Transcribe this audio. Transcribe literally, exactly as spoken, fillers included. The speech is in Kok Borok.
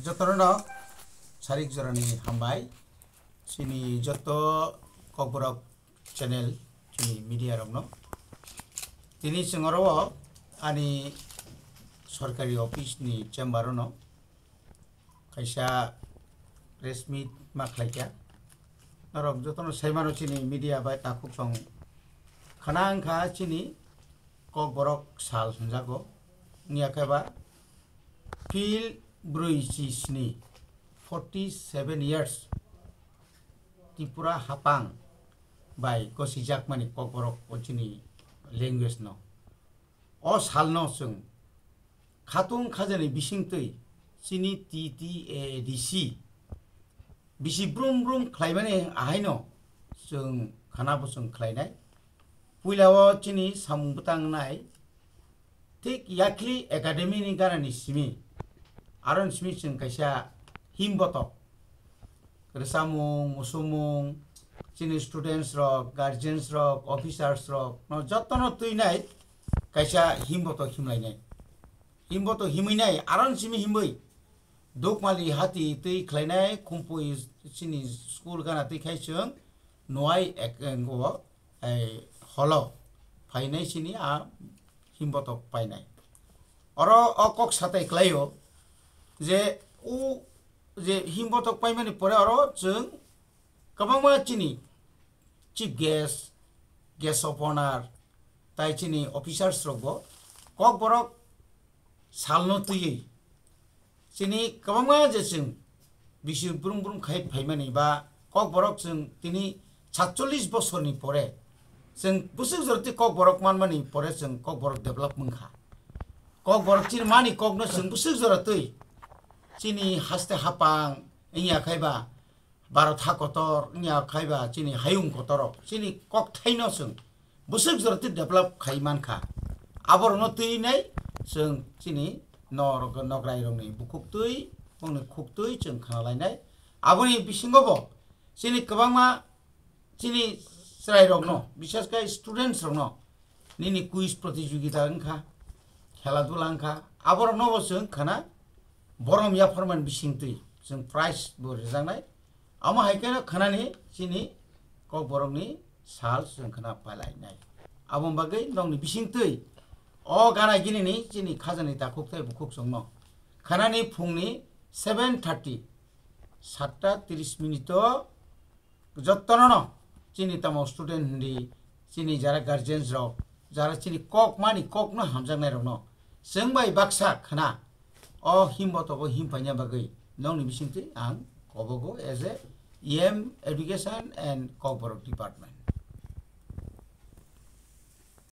Jotono sarik jorani hambai. Chini joto Kokborok channel, chini media rokno. Tini chwng oro ani sorkari office ni chamber ono kaisa press meet ma khlaikha. Norok jotono saimano chini media bai takhuk tong khna wngkha chini Kokborok sal hwnjago. Wngya khe ba Phil brwi chi sni, forty seven years, Tripura hapang bai gosijakmani Kokborok o chini language no. O salno chwng khatung khajani bisingtwi chini T T A A D C bisi brum brum khlaimani ahaino chwng khana bo chwng khlainai. Puila o chini samung bwtang nai thik Yakli Academy ni ganani simi, aron simi chwng kaisa himbotok rwchapmung, musumung, chini students rok, guardians rok, officers rok no jotono twi nai kaisa himbotok himlainai. Himbotok himwi nai, aron simi himwi Dukmali hati twi khlainai, Khumpui chini school gana twi khai chwng Nuai ek-, engo, ei, holo phainai chini a himbotok painai. Oro o kok satai klaio je u je himbotok paimani pore oro chwng kwbangma chini chief guest, guest of honor, tai chini officers rokbo Kokborok salno twiwi chini kwbangma je chwng bisi brum brum khai phaimani ba Kokborok chwng tini satchollish bosorni pore chwng bwswk jora twi Kokborok manmani pore chwng Kokborok develop wngkha. Kokborok chini mani kokno chwng bwswk jora twi chini haste hapang wngya khai ba Bharat ha kotor wngya khai ba chini hayung kotor rok chini kokthaino chwng bwswk jora twi develop khai mankha. Aborokno twi nai chwng chini norok nokrai rokni bukhuk twi bongni khuk twi chwng khna lainai. Aboni bisingo bo chini kwbangma chini chwrai rokno, bishesh khe students rokno nini quiz protijogita wngkha, khela dula wngkha, aborokno bo chwng khna borom yapharmani bisingtwi chwng prize bo rwjaknai. Amo hai kheno khnani chini Kokborokni sal chwng khna pailainai. Aboni bagwi nokni bisingtwi o gana ginini chini khajani takhuk tei bukhuk chwngno khnani phungni seven thirty, satta tris minute o jotono chini tamo student hindi, chini jara guardians rok, jara chini kok mani kokno hamjaknai rokno chwng bai baksa khna o himbotogo him paina bagwi nokni bisingtwi ang kobogo as a E M education and Kokborok department.